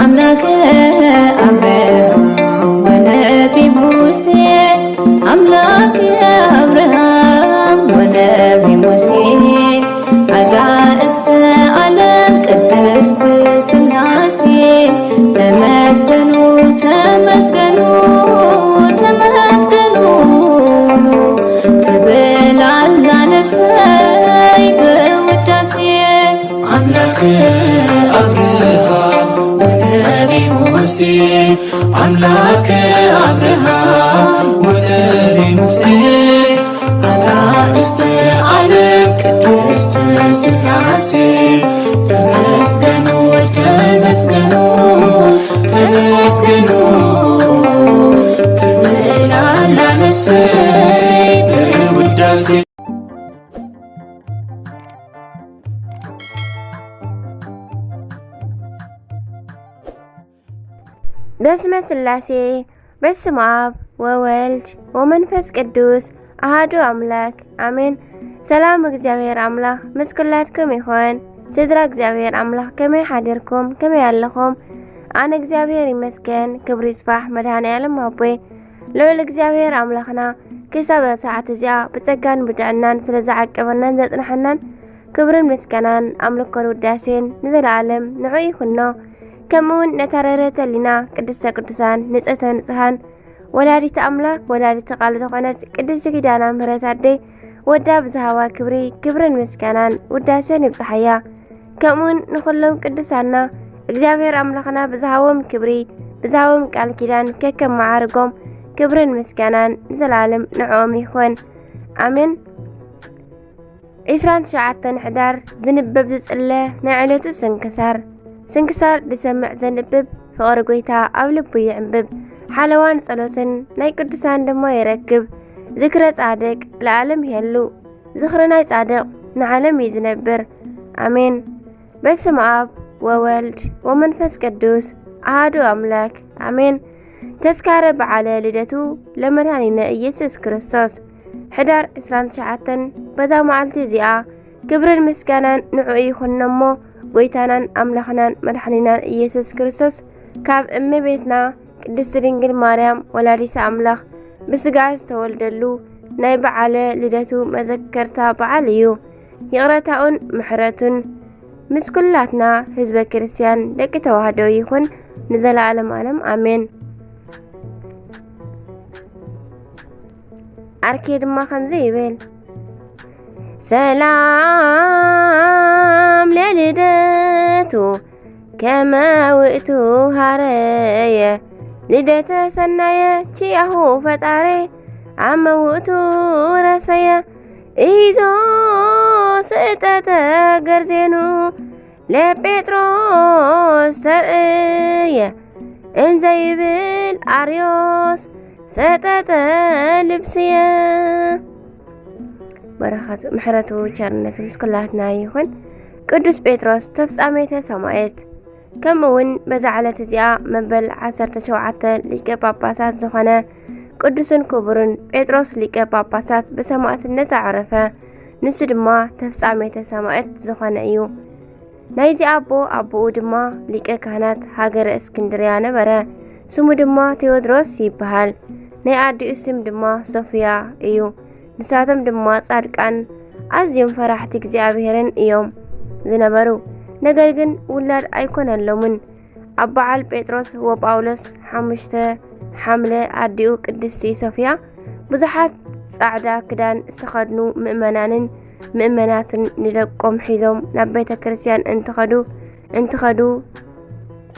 አምላከ አብርሃም ወነቢ ሙሴ፣ አምላከ አብርሃም ወነቢ ሙሴ፣ አጋእዝተ ዓለም ቅድስት ሥላሴ፣ ተመስገኑ፣ ተመስገኑ፣ ተመስገኑ ትብል ኣላ ነፍሰይ ብውዳሴ። አምላከ አብርሃም ወነቢ ሙሴ፣ አምላከ አብርሃም ወነቢ ሙሴ፣ አጋእዝተ ዓለም ቅድስት ሥላሴ፣ ተመስገኑ፣ ተመስገኑ፣ ተመስገኑ ትብል ኣላ ነፍሰይ ብውዳሴ። በስመ ሥላሴ፣ በስመ አብ ወወልድ ወመንፈስ ቅዱስ አሃዱ አምላክ አሜን። ሰላም እግዚኣብሔር ኣምላኽ ምስ ኩላትኩም ይኹን። ስድራ እግዚኣብሔር ኣምላኽ ከመይ ሓዲርኩም? ከመይ ኣለኹም? ኣነ እግዚኣብሔር ይመስገን፣ ክብሪ ይስፋሕ መድኃኔ ዓለም ኣቦይ። ልዑል እግዚኣብሔር ኣምላኽና ክሳብ ሰዓት እዚኣ ብጸጋን ብጥዕናን ስለ ዝዓቀበናን ዘጽንሐናን ክብርን ምስጋናን ኣምልኮን ውዳሴን ንዘለዓለም ንዑ ይኹኖ። ከምኡ እውን ነታ ርህርህተ ህሊና ቅድስተ ቅዱሳን ንጽህተ ንጹሃን ወላዲተ ኣምላኽ ወላዲተ ቃል ዝኾነት ቅድስቲ ኪዳነ ምሕረት ኣደይ ወዳ ብዝሃባ ክብሪ ክብርን ምስጋናን ውዳሴን ይብጽሓያ። ከምኡውን ንኹሎም ቅዱሳና እግዚኣብሔር ኣምላኽና ብዝሃቦም ክብሪ ብዝሃቦም ቃል ኪዳን ከከም መዓርጎም ክብርን ምስጋናን ንዘለዓለም ንዕኦም ይኹን። ኣሜን። ዒስራን ትሽዓተን ሕዳር ዝንበብ ዝጽለ ናይ ዕለቱ ስንክሳር። ስንክሳር ዝሰምዕ ዘንብብ ፍቕሪ ጐይታ ኣብ ልቡ ይዕንብብ። ሓለዋን ጸሎትን ናይ ቅዱሳን ድማ ይረክብ። ዝክረ ጻድቅ ለዓለም ይሄሉ። ዝኽሪ ናይ ጻድቕ ንዓለም እዩ ዝነብር። ኣሜን። በስመ ኣብ ወወልድ ወመንፈስ ቅዱስ ኣሃዱ ኣምላክ ኣሜን። ተስካረ በዓለ ልደቱ ለመድኃኒነ ኢየሱስ ክርስቶስ። ሕዳር ዕስራን ትሽዓተን በዛ መዓልቲ እዚኣ ክብርን ምስጋናን ንዕኡ ይኹን እሞ፣ ጐይታናን ኣምላኽናን መድኃኒናን ኢየሱስ ክርስቶስ ካብ እመቤትና ቅድስት ድንግል ማርያም ወላዲተ ኣምላኽ ብስጋ ዝተወልደሉ ናይ በዓለ ልደቱ መዘከርታ በዓል እዩ። ይቕረታኡን ምሕረቱን ምስ ኩላትና ህዝበ ክርስቲያን ደቂ ተዋህዶ ይኹን ንዘለዓለም ዓለም ኣሜን። ኣርኬ ድማ ከምዚ ይብል። ሰላም ለልደቱ ከመ ውእቱ ሃረየ፣ ልደተ ሰናየ ኪያሁ ፈጣሬ፣ አመ ውእቱ ረሰየ፣ ኢዞ ስእጠተ ገርዜኑ ለጴጥሮስ ተርእየ፣ እንዘ ይብል አርዮስ ሰጠጠ ልብስየ። በረኸቱ፣ ምሕረቱ፣ ቸርነቱ ምስ ኩላትና ይኹን። ቅዱስ ጴጥሮስ ተፍጻሜተ ሰማዕት። ከምኡ እውን በዛ ዕለት እዚኣ መበል ዓሰርተ ሸውዓተ ሊቀ ጳጳሳት ዝኾነ ቅዱስን ክቡርን ጴጥሮስ ሊቀ ጳጳሳት ብሰማዕትነት ኣዕረፈ። ንሱ ድማ ተፍጻሜተ ሰማዕት ዝኾነ እዩ። ናይዚ ኣቦ ኣቦኡ ድማ ሊቀ ካህናት ሃገረ እስክንድርያ ነበረ። ስሙ ድማ ቴዎድሮስ ይበሃል። ናይ ኣዲኡ ስም ድማ ሶፍያ እዩ። ንሳቶም ድማ ጻድቃን ኣዝዮም ፈራሕቲ እግዚኣብሔርን እዮም ዝነበሩ። ነገር ግን ውላድ ኣይኮነሎምን። ኣብ በዓል ጴጥሮስ ወጳውሎስ ሓሙሽተ ሓምለ ኣዲኡ ቅድስቲ ሶፍያ ብዙሓት ጻዕዳ ክዳን ዝተኸድኑ ምእመናንን ምእመናትን ንደቆም ሒዞም ናብ ቤተ ክርስቲያን እንትኸዱ እንትኸዱ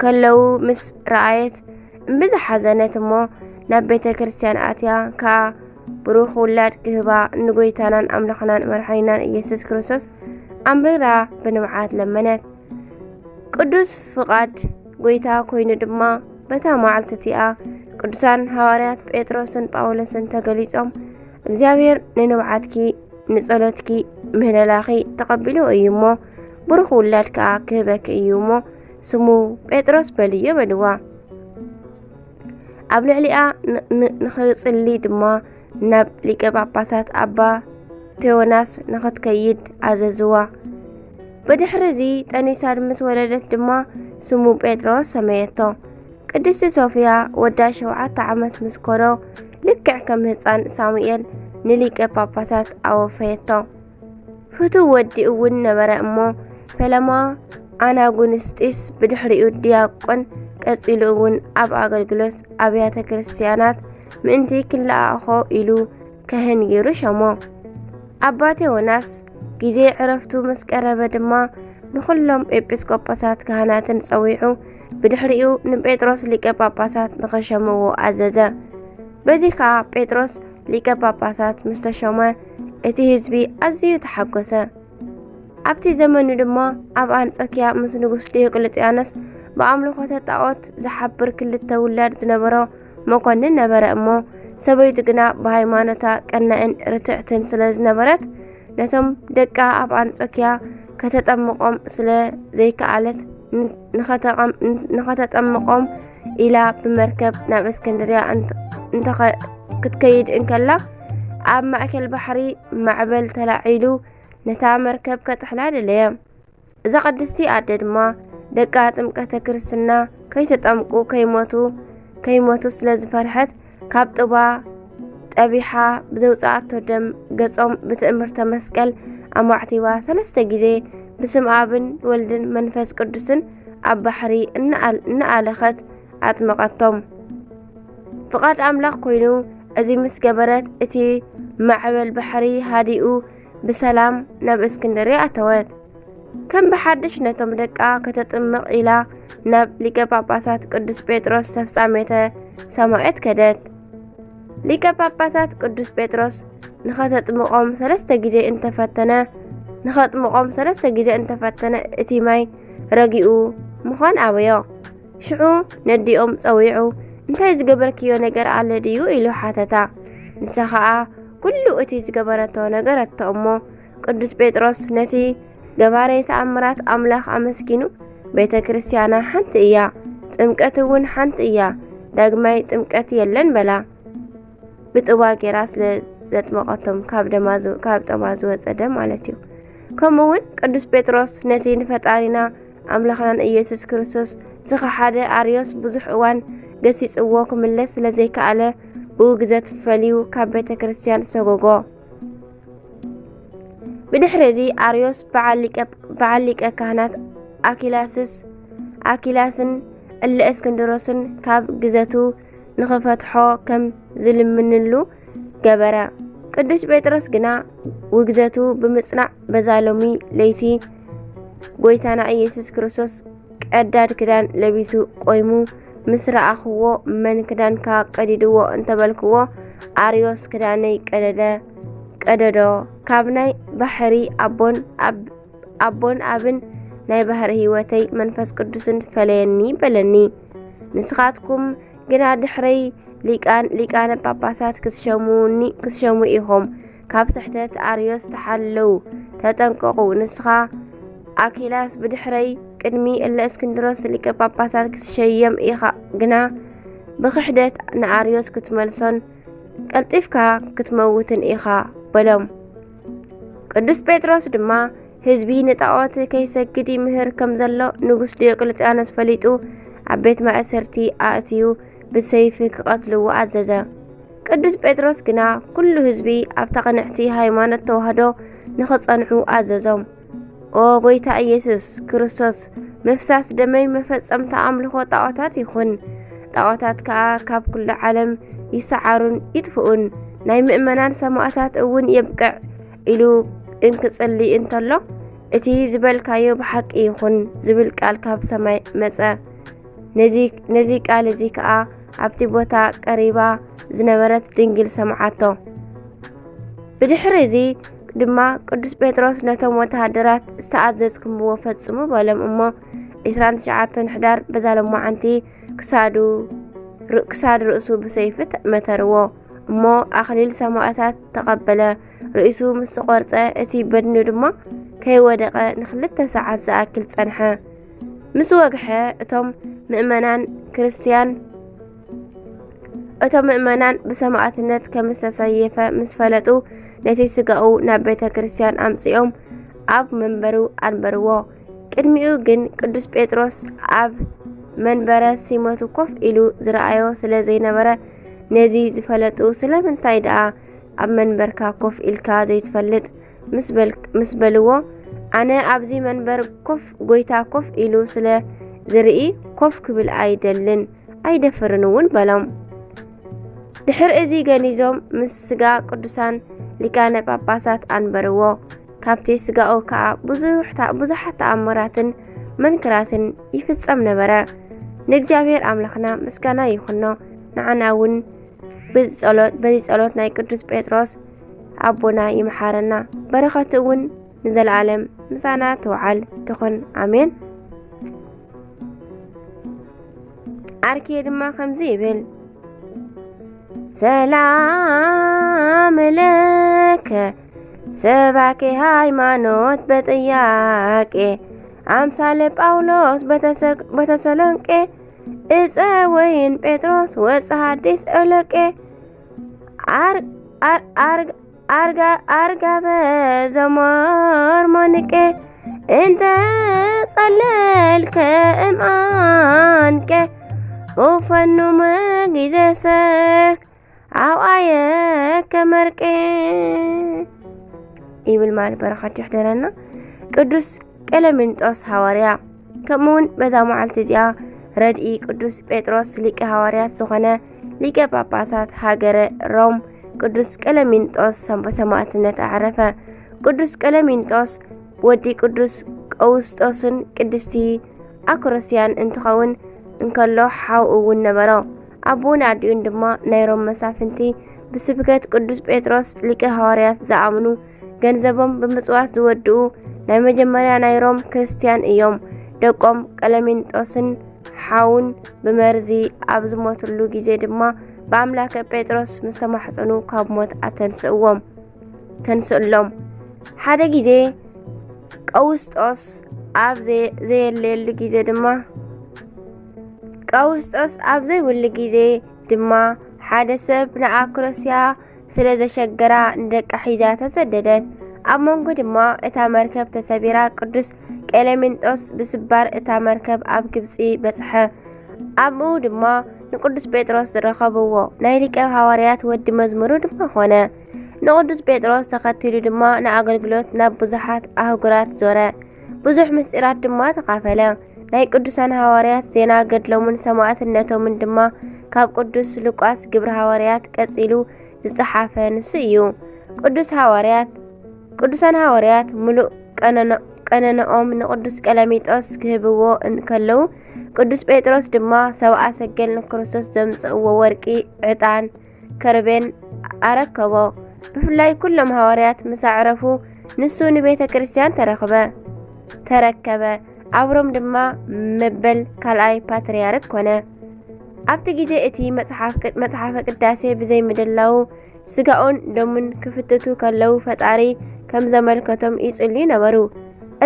ከለዉ ምስ ረኣየት እምብዛ ሓዘነት እሞ ናብ ቤተ ክርስቲያን ኣትያ ከኣ ብሩኽ ውላድ ክህባ ንጎይታናን ኣምላኽናን መድሓኒናን ኢየሱስ ክርስቶስ ኣምሪራ ብንብዓት ለመነት። ቅዱስ ፍቓድ ጎይታ ኮይኑ ድማ በታ መዓልቲ እቲኣ ቅዱሳን ሃዋርያት ጴጥሮስን ጳውሎስን ተገሊጾም እግዚኣብሔር ንንብዓትኪ ንጸሎትኪ ምህለላኺ ተቐቢሉ እዩ እሞ ብሩኽ ውላድ ከኣ ክህበኪ እዩ እሞ ስሙ ጴጥሮስ በልዮ በልዋ። ኣብ ልዕሊኣ ን- ን- ንኽጽሊ ድማ ናብ ሊቀ ጳጳሳት ኣባ ቴዎናስ ንኽትከይድ ኣዘዝዋ። ብድሕሪ እዚ ጠኒሳ ምስ ወለደት ድማ ስሙ ጴጥሮስ ሰመየቶ። ቅድስቲ ሶፍያ ወዳ ሸውዓተ ዓመት ምስ ኮኖ ልክዕ ከም ህፃን ሳሙኤል ንሊቀ ጳጳሳት ኣወፈየቶ። ፍቱው ወዲ እውን ነበረ እሞ ፈለማ ኣናጉንስጢስ ብድሕሪኡ ዲያቆን ቀጺሉ እውን ኣብ ኣገልግሎት ኣብያተ ክርስቲያናት ምእንቲ ክለኣኾ ኢሉ ካህን ገይሩ ሸሞ። ኣባ ቴዎናስ ግዜ ዕረፍቱ ምስ ቀረበ ድማ ንኹሎም ኤጲስቆጶሳት ካህናትን ጸዊዑ ብድሕሪኡ ንጴጥሮስ ሊቀ ጳጳሳት ንኸሸምዎ ኣዘዘ። በዚ ከኣ ጴጥሮስ ሊቀ ጳጳሳት ምስ ተሾመ እቲ ህዝቢ ኣዝዩ ተሓጎሰ። ኣብቲ ዘመኑ ድማ ኣብ ኣንጾኪያ ምስ ንጉስ ዲዮቅልጥያኖስ ብኣምልኾተ ጣዖት ዝሓብር ክልተ ውላድ ዝነበሮ መኮንን ነበረ እሞ ሰበይቱ ግና ብሃይማኖታ ቀናእን ርትዕትን ስለ ዝነበረት ነቶም ደቃ ኣብ ኣንጾኪያ ከተጠምቖም ስለ ዘይከኣለት ንኸተጠምቖም ኢላ ብመርከብ ናብ እስክንድርያ ክትከይድ እንከላ ኣብ ማእከል ባሕሪ ማዕበል ተላዒሉ ነታ መርከብ ከጥሕላ ደለየ። እዛ ቅድስቲ ኣደ ድማ ደቃ ጥምቀተ ክርስትና ከይተጠምቁ ከይሞቱ ከይሞቱ ስለ ዝፈርሐት ካብ ጡባ ጠቢሓ ብዘውፅኣቶ ደም ገጾም ብትእምርተ መስቀል ኣማዕቲባ ሰለስተ ግዜ ብስም ኣብን ወልድን መንፈስ ቅዱስን ኣብ ባሕሪ እናኣለኸት ኣጥመቐቶም። ፍቓድ ኣምላኽ ኮይኑ እዚ ምስ ገበረት እቲ ማዕበል ባሕሪ ሃዲኡ ብሰላም ናብ እስክንድርያ ኣተወት። ከም ብሓድሽ ነቶም ደቃ ከተጥምቕ ኢላ ናብ ሊቀ ጳጳሳት ቅዱስ ጴጥሮስ ተፍጻሜተ ሰማየት ከደት። ሊቀ ጳጳሳት ቅዱስ ጴጥሮስ ንኸተጥምቖም ሰለስተ ግዜ እንተፈተነ ንኸጥምቖም ሰለስተ ግዜ እንተፈተነ እቲ ማይ ረጊኡ ምዃን ኣበዮ። ሽዑ ነዲኦም ጸዊዑ እንታይ ዝገበርክዮ ነገር ኣለ ድዩ ኢሉ ሓተታ። ንሳ ኸኣ ኩሉ እቲ ዝገበረቶ ነገረቶ እሞ ቅዱስ ጴጥሮስ ነቲ ገባሬ ተኣምራት ኣምላኽ ኣመስጊኑ ቤተ ክርስቲያና ሓንቲ እያ፣ ጥምቀት እውን ሓንቲ እያ፣ ዳግማይ ጥምቀት የለን በላ። ብጥባ ጌራ ስለ ዘጥመቐቶም ካብ ደማ ካብ ጠባ ዝወፀ ደም ማለት እዩ። ከምኡ እውን ቅዱስ ጴጥሮስ ነቲ ንፈጣሪና ኣምላኽናን ኢየሱስ ክርስቶስ ዝኸሓደ ኣርዮስ ብዙሕ እዋን ገሲጽዎ ክምለስ ስለ ዘይከኣለ ብውግዘት ፈልዩ ካብ ቤተ ክርስቲያን ሰጎጎ። ብድሕሪ እዚ ኣርዮስ በዓል ሊቀ ካህናት ኣኪላስስ ኣኪላስን እለ እስክንድሮስን ካብ ግዘቱ ንኽፈትሖ ከም ዝልምንሉ ገበረ። ቅዱስ ጴጥሮስ ግና ውግዘቱ ብምጽናዕ በዛ ሎሚ ለይቲ ጎይታና ኢየሱስ ክርስቶስ ቀዳድ ክዳን ለቢሱ ቆይሙ ምስ ረኣኽዎ መን ክዳንካ ቀዲድዎ እንተበልክዎ ኣርዮስ ክዳነይ ቀደደ ቀደዶ ካብ ናይ ባሕሪ ኣቦን ኣብ ኣቦን ኣብን ናይ ባህሪ ህይወተይ መንፈስ ቅዱስን ፈለየኒ በለኒ። ንስኻትኩም ግና ድሕረይ ሊቃን ሊቃነ ጳጳሳት ክትሸሙኒ ክትሸሙ ኢኹም። ካብ ስሕተት ኣርዮስ ተሓለዉ፣ ተጠንቀቑ። ንስኻ ኣኪላስ ብድሕረይ ቅድሚ እለ እስክንድሮስ ሊቀ ጳጳሳት ክትሸየም ኢኻ፣ ግና ብኽሕደት ንኣርዮስ ክትመልሶን ቀልጢፍካ ክትመውትን ኢኻ በሎም። ቅዱስ ጴጥሮስ ድማ ህዝቢ ንጣዖት ከይሰግድ ይምህር ከም ዘሎ ንጉስ ዲዮቅልጥያኖስ ፈሊጡ ኣብ ቤት ማእሰርቲ ኣእትዩ ብሰይፊ ክቐትልዎ ኣዘዘ። ቅዱስ ጴጥሮስ ግና ኩሉ ህዝቢ ኣብታ ቅንዕቲ ሃይማኖት ተዋህዶ ንኽጸንዑ ኣዘዞም። ኦ ጎይታ ኢየሱስ ክርስቶስ፣ ምፍሳስ ደመይ መፈጸምታ ኣምልኾ ጣዖታት ይኹን። ጣዖታት ከኣ ካብ ኩሉ ዓለም ይሰዓሩን ይጥፍኡን። ናይ ምእመናን ሰማእታት እውን የብቅዕ ኢሉ እንክጽሊ እንተሎ፣ እቲ ዝበልካዮ ብሓቂ ይኹን ዝብል ቃል ካብ ሰማይ መጸ። ነዚ ነዚ ቃል እዚ ከኣ ኣብቲ ቦታ ቀሪባ ዝነበረት ድንግል ሰምዓቶ። ብድሕሪ እዚ ድማ ቅዱስ ጴጥሮስ ነቶም ወተሃደራት ዝተኣዘዝኩምዎ ፈጽሙ በሎም እሞ ዒስራን ትሽዓተን ሕዳር በዛ ሎማዓንቲ ክሳዱ ር- ክሳድ ርእሱ ብሰይፊ ተ- መተርዎ እሞ ኣኽሊል ሰማእታት ተቐበለ። ርእሱ ምስ ተቖርጸ እቲ በድኑ ድማ ከይወደቐ ንክልተ ሰዓት ዝኣክል ጸንሐ። ምስ ወግሐ እቶም ምእመናን ክርስትያን እቶም ምእመናን ብሰማእትነት ከም ዝተሰየፈ ምስ ፈለጡ ነቲ ስጋኡ ናብ ቤተ ክርስቲያን ኣምጺኦም ኣብ መንበሩ ኣንበርዎ። ቅድሚኡ ግን ቅዱስ ጴጥሮስ ኣብ መንበረ ሲመቱ ኮፍ ኢሉ ዝረኣዮ ስለ ዘይነበረ፣ ነዚ ዝፈለጡ፣ "ስለምንታይ ደኣ ኣብ መንበርካ ኮፍ ኢልካ ዘይትፈልጥ?" ምስ በል-፣ ምስ በልዎ፣ "ኣነ ኣብዚ መንበር ኮፍ፣ ጎይታ ኮፍ ኢሉ ስለ ዝርኢ ኮፍ ክብል ኣይደልን፣ ኣይደፍርን እውን" በሎም። ድሕሪ እዚ ገኒዞም ምስ ስጋ ቅዱሳን ሊቃነ ጳጳሳት ኣንበርዎ። ካብቲ ስጋኡ ከኣ ብዙሕ ታ-፣ ብዙሓት ተኣምራትን መንክራትን ይፍጸም ነበረ። ንእግዚኣብሔር ኣምላኽና ምስጋና ይኹኖ፣ ንዓና እውን በዚ ጸሎት፣ በዚ ጸሎት ናይ ቅዱስ ጴጥሮስ ኣቦና ይምሓረና። በረኸቱ እውን ንዘለኣለም ምሳና ትውዓል ትኹን። ኣሜን። ዓርኬ ድማ ከምዚ ይብል፣ ሰላም ለከ ሰባኬ ሃይማኖት በጥያቄ፣ ኣምሳለ ጳውሎስ በተሰ-፣ በተሰሎንቄ፣ እፀ ወይን ጴጥሮስ ወፀ ሐዲስ ኦሎቄ፣ ኣር-፣ ኣር-፣ ኣርግ-፣ ኣርጋ-፣ ኣርጋበ ዘሞርሞንቄ፣ እንተ ጸለልከ እምኣንቄ፣ ኡፈኑ መጊዘሰክ ኣውኣየ ከመርቄ ይብል። ማለት በረኸት ይሕደረና። ቅዱስ ቀለሚንጦስ ሃዋርያ። ከምኡውን በዛ መዓልቲ እዚኣ ረድኢ ቅዱስ ጴጥሮስ ሊቀ ሃዋርያት ዝኾነ ሊቀ ጳጳሳት ሃገረ ሮም ቅዱስ ቀለሚንጦስ ሰም-፣ ሰማዕትነት ኣዕረፈ። ቅዱስ ቀለሚንጦስ ወዲ ቅዱስ ቀውስጦስን ቅድስቲ ኣክሮስያን እንትኸውን እንከሎ፣ ሓው እውን ነበሮ። ኣቦኡን ኣዲኡን ድማ ናይ ሮም መሳፍንቲ፣ ብስብከት ቅዱስ ጴጥሮስ ሊቀ ሃዋርያት ዝኣምኑ፣ ገንዘቦም ብምጽዋት ዝወድኡ ናይ መጀመርያ ናይ ሮም ክርስትያን እዮም። ደቆም ቀለሚንጦስን ሓውን ብመርዚ ኣብ ዝሞትሉ ግዜ ድማ ብኣምላከ ጴጥሮስ ምስ ተማሕጸኑ ካብ ሞት ኣተንስእዎም፣ ተንስእሎም። ሓደ ግዜ ቀውስጦስ ኣብ ዘየ-፣ ዘየለየሉ ግዜ ድማ፣ ቀውስጦስ ኣብ ዘይብሉ ግዜ ድማ ሓደ ሰብ ንኣክሮስያ ስለ ዘሸገራ ንደቃ ሒዛ ተሰደደት። ኣብ መንጎ ድማ እታ መርከብ ተሰቢራ ቅዱስ ቀለሚንጦስ ብስባር እታ መርከብ ኣብ ግብጺ በጽሐ። ኣብኡ ድማ ንቅዱስ ጴጥሮስ ዝረኸብዎ ናይ ሊቀ ሃዋርያት ወዲ መዝሙሩ ድማ ኾነ። ንቅዱስ ጴጥሮስ ተኸቲሉ ድማ ንኣገልግሎት ናብ ብዙሓት ኣህጉራት ዞረ። ብዙሕ ምስጢራት ድማ ተኻፈለ። ናይ ቅዱሳን ሃዋርያት ዜና ገድሎምን ሰማዕትነቶምን ድማ ካብ ቅዱስ ሉቃስ ግብረ ሃዋርያት ቀጺሉ ዝጸሓፈ ንሱ እዩ። ቅዱስ ሃዋርያት፣ ቅዱሳን ሃዋርያት ምሉእ ቀነኖ-፣ ቀነኖኦም ንቅዱስ ቀለሚጦስ ክህብዎ እንከለዉ፣ ቅዱስ ጴጥሮስ ድማ ሰብኣ ሰገል ንክርስቶስ ዘምጽእዎ ወርቂ፣ ዕጣን፣ ከርቤን ኣረከቦ። ብፍላይ ኩሎም ሃዋርያት ምስ ኣዕረፉ፣ ንሱ ንቤተ ክርስቲያን ተረኽበ፣ ተረከበ። ኣብ ሮም ድማ መበል ካልኣይ ፓትርያርክ ኮነ። ኣብቲ ግዜ እቲ መጽሓፍ ቅ-፣ መጽሓፈ ቅዳሴ ብዘይ ምድላዉ፣ ስጋኡን ደሙን ክፍትቱ ከለዉ፣ ፈጣሪ ከም ዘመልከቶም ይጽልዩ ነበሩ።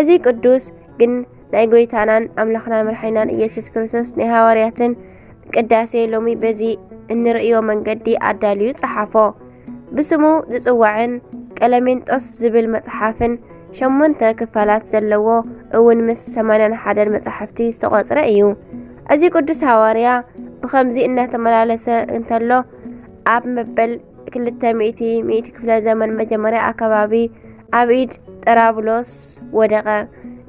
እዚ ቅዱስ ግን ናይ ጎይታናን ኣምላኽናን መድሓኒናን ኢየሱስ ክርስቶስ ናይ ሃዋርያትን ቅዳሴ ሎሚ በዚ እንርእዮ መንገዲ ኣዳልዩ ጸሓፎ። ብስሙ ዝጽዋዕን ቀለሜንጦስ ዝብል መጽሓፍን ሸሞንተ ክፋላት ዘለዎ እውን ምስ ሰማንያን ሓደን መጻሕፍቲ ዝተቖጽረ እዩ። እዚ ቅዱስ ሃዋርያ ብኸምዚ እናተመላለሰ እንተሎ፣ ኣብ መበል ክልተ ሚእቲ፣ ሚእቲ ክፍለ ዘመን መጀመርያ ኣከባቢ ኣብ ኢድ ጠራብሎስ ወደቐ።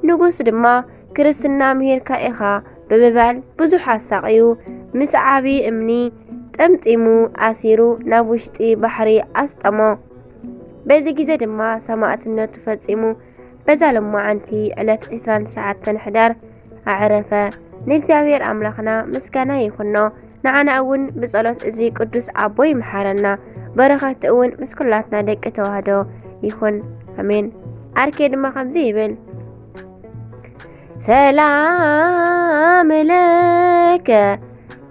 ንጉስ ድማ፣ "ክርስትና ምሂርካ ኢኻ" ብምባል ብዙሕ ኣሳቕዩ፣ ምስ ዓቢ እምኒ ጠምጢሙ ኣሲሩ ናብ ውሽጢ ባሕሪ ኣስጠሞ። በዚ ግዜ ድማ ሰማዕትነቱ ፈጺሙ። በዛ ሎማዓንቲ ዕለት ዕስራን ትሽዓተን ሕዳር ኣዕረፈ። ንእግዚኣብሔር ኣምላኽና ምስጋና ይኹኖ። ንዓና እውን ብጸሎት እዚ ቅዱስ ኣቦ ይምሓረና። በረኸቱ እውን ምስ ኩላትና ደቂ ተዋህዶ ይኹን። ኣሜን። ኣርኬ ድማ ከምዚ ይብል፣ ሰላም ለከ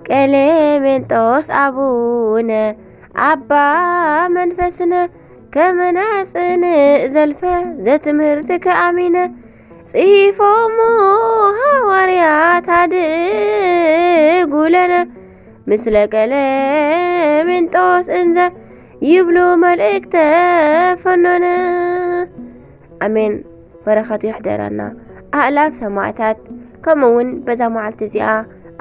ቀሌሜንጦስ ኣቡነ ኣባ መንፈስነ፣ ከመ ናጽንዕ ዘልፈ ዘትምህርትከ ኣሚነ፣ ጽሒፎሙ ሃዋርያት ኣድጉ ለነ፣ ምስለ ቀሌሜንጦስ እንዘ ይብሉ መልእክተ ፈኖነ። ኣሜን። በረኸቱ ይሕደረና። ኣእላፍ ሰማእታት፣ ከምኡ እውን በዛ መዓልቲ እዚኣ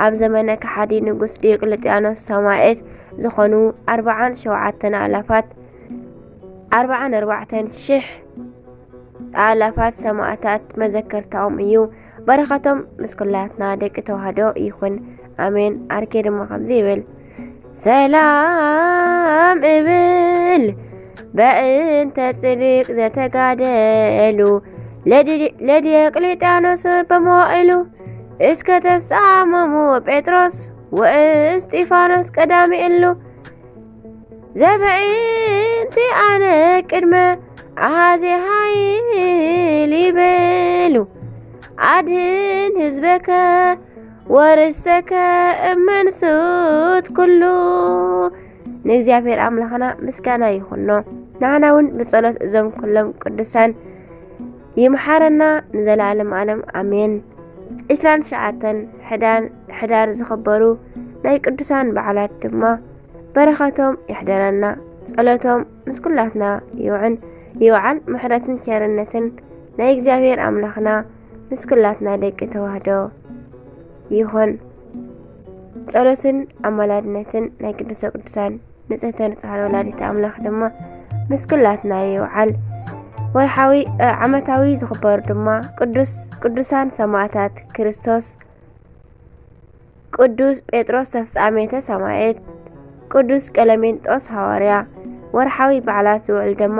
ኣብ ዘመነ ከሓዲ ንጉስ ዲዮቅልጥያኖስ ሰማእት ዝኾኑ ኣርብዓን ሸውዓተን ኣእላፋት፣ ኣርብዓን ኣርባዕተን ሽሕ ኣእላፋት ሰማእታት መዘከርታኦም እዩ። በረኸቶም ምስ ኩላትና ደቂ ተዋህዶ ይኹን። ኣሜን። ኣርኬ ድማ ከምዚ ይብል፣ ሰላም እብል በእንተ ጽድቅ ዘተጋደሉ፣ ለዲ-፣ ለዲዮቅልጥያኖስ በመዋእሉ፣ እስከ ተፍጻሞሙ ጴጥሮስ ወእስጢፋኖስ ቀዳሚ እሉ፣ ዘበእንቲ ኣነ ቅድመ ኣሃዜ ሃይል ይበሉ፣ ኣድህን ህዝበከ ወርሰከ እመንሱት ኩሉ። ንእግዚኣብሔር ኣምላኽና ምስጋና ይኹኖ። ንዓና እውን ብጸሎት እዞም ኩሎም ቅዱሳን ይምሓረና ንዘለዓለም ዓለም ኣሜን። ዕስራን ትሽዓተን ሕዳን-፣ ሕዳር ዝኽበሩ ናይ ቅዱሳን በዓላት ድማ በረኸቶም ይሕደረና፣ ጸሎቶም ምስ ኩላትና ይውዕን፣ ይውዓል። ምሕረትን ቸርነትን ናይ እግዚኣብሔር ኣምላኽና ምስ ኩላትና ደቂ ተዋህዶ ይኹን። ጸሎትን ኣማላድነትን ናይ ቅድስተ ቅዱሳን ንጽህተ ንጹሓን ወላዲተ ኣምላኽ ድማ ምስ ኩላትና ይውዓል። ወርሓዊ፣ እ፣ ዓመታዊ ዝኽበሩ ድማ ቅዱስ፣ ቅዱሳን ሰማዕታት ክርስቶስ፣ ቅዱስ ጴጥሮስ ተፍጻሜተ ሰማዕት፣ ቅዱስ ቀለሜንጦስ ሃዋርያ። ወርሓዊ በዓላት ዝውዕል ድማ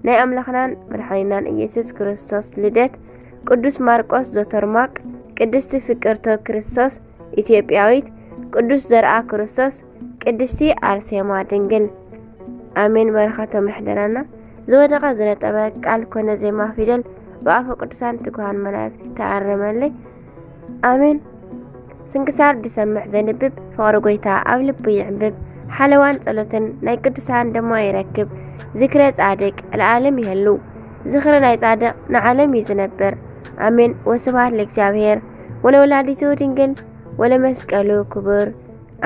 ናይ ኣምላኽናን መድሓኒናን ኢየሱስ ክርስቶስ ልደት፣ ቅዱስ ማርቆስ ዘቶርማቅ፣ ቅድስቲ ፍቅርቶ ክርስቶስ ኢትዮጵያዊት፣ ቅዱስ ዘርኣ ክርስቶስ፣ ቅድስቲ ኣርሴማ ድንግል። ኣሜን። በረኸቶም ይሕደረና። ዝወደቐ ዝነጠበ ቃል ኮነ ዜማ ፊደል ብኣፈ ቅዱሳን ትጉሃን መላእክት ይተኣረመለይ። ኣሜን። ስንክሳር ዝሰምዕ ዘንብብ ፍቕሪ ጎይታ ኣብ ልቡ ይዕንብብ። ሓለዋን ጸሎትን ናይ ቅዱሳን ድማ ይረክብ። ዝክረ ጻድቅ ለዓለም ይህሉ። ዝኽሪ ናይ ጻድቕ ንዓለም እዩ ዝነብር። ኣሜን። ወስብሐት ለእግዚኣብሔር ወለወላዲቱ ድንግል ወለመስቀሉ ክቡር።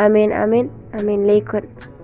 ኣሜን፣ ኣሜን፣ ኣሜን። ለይኩን።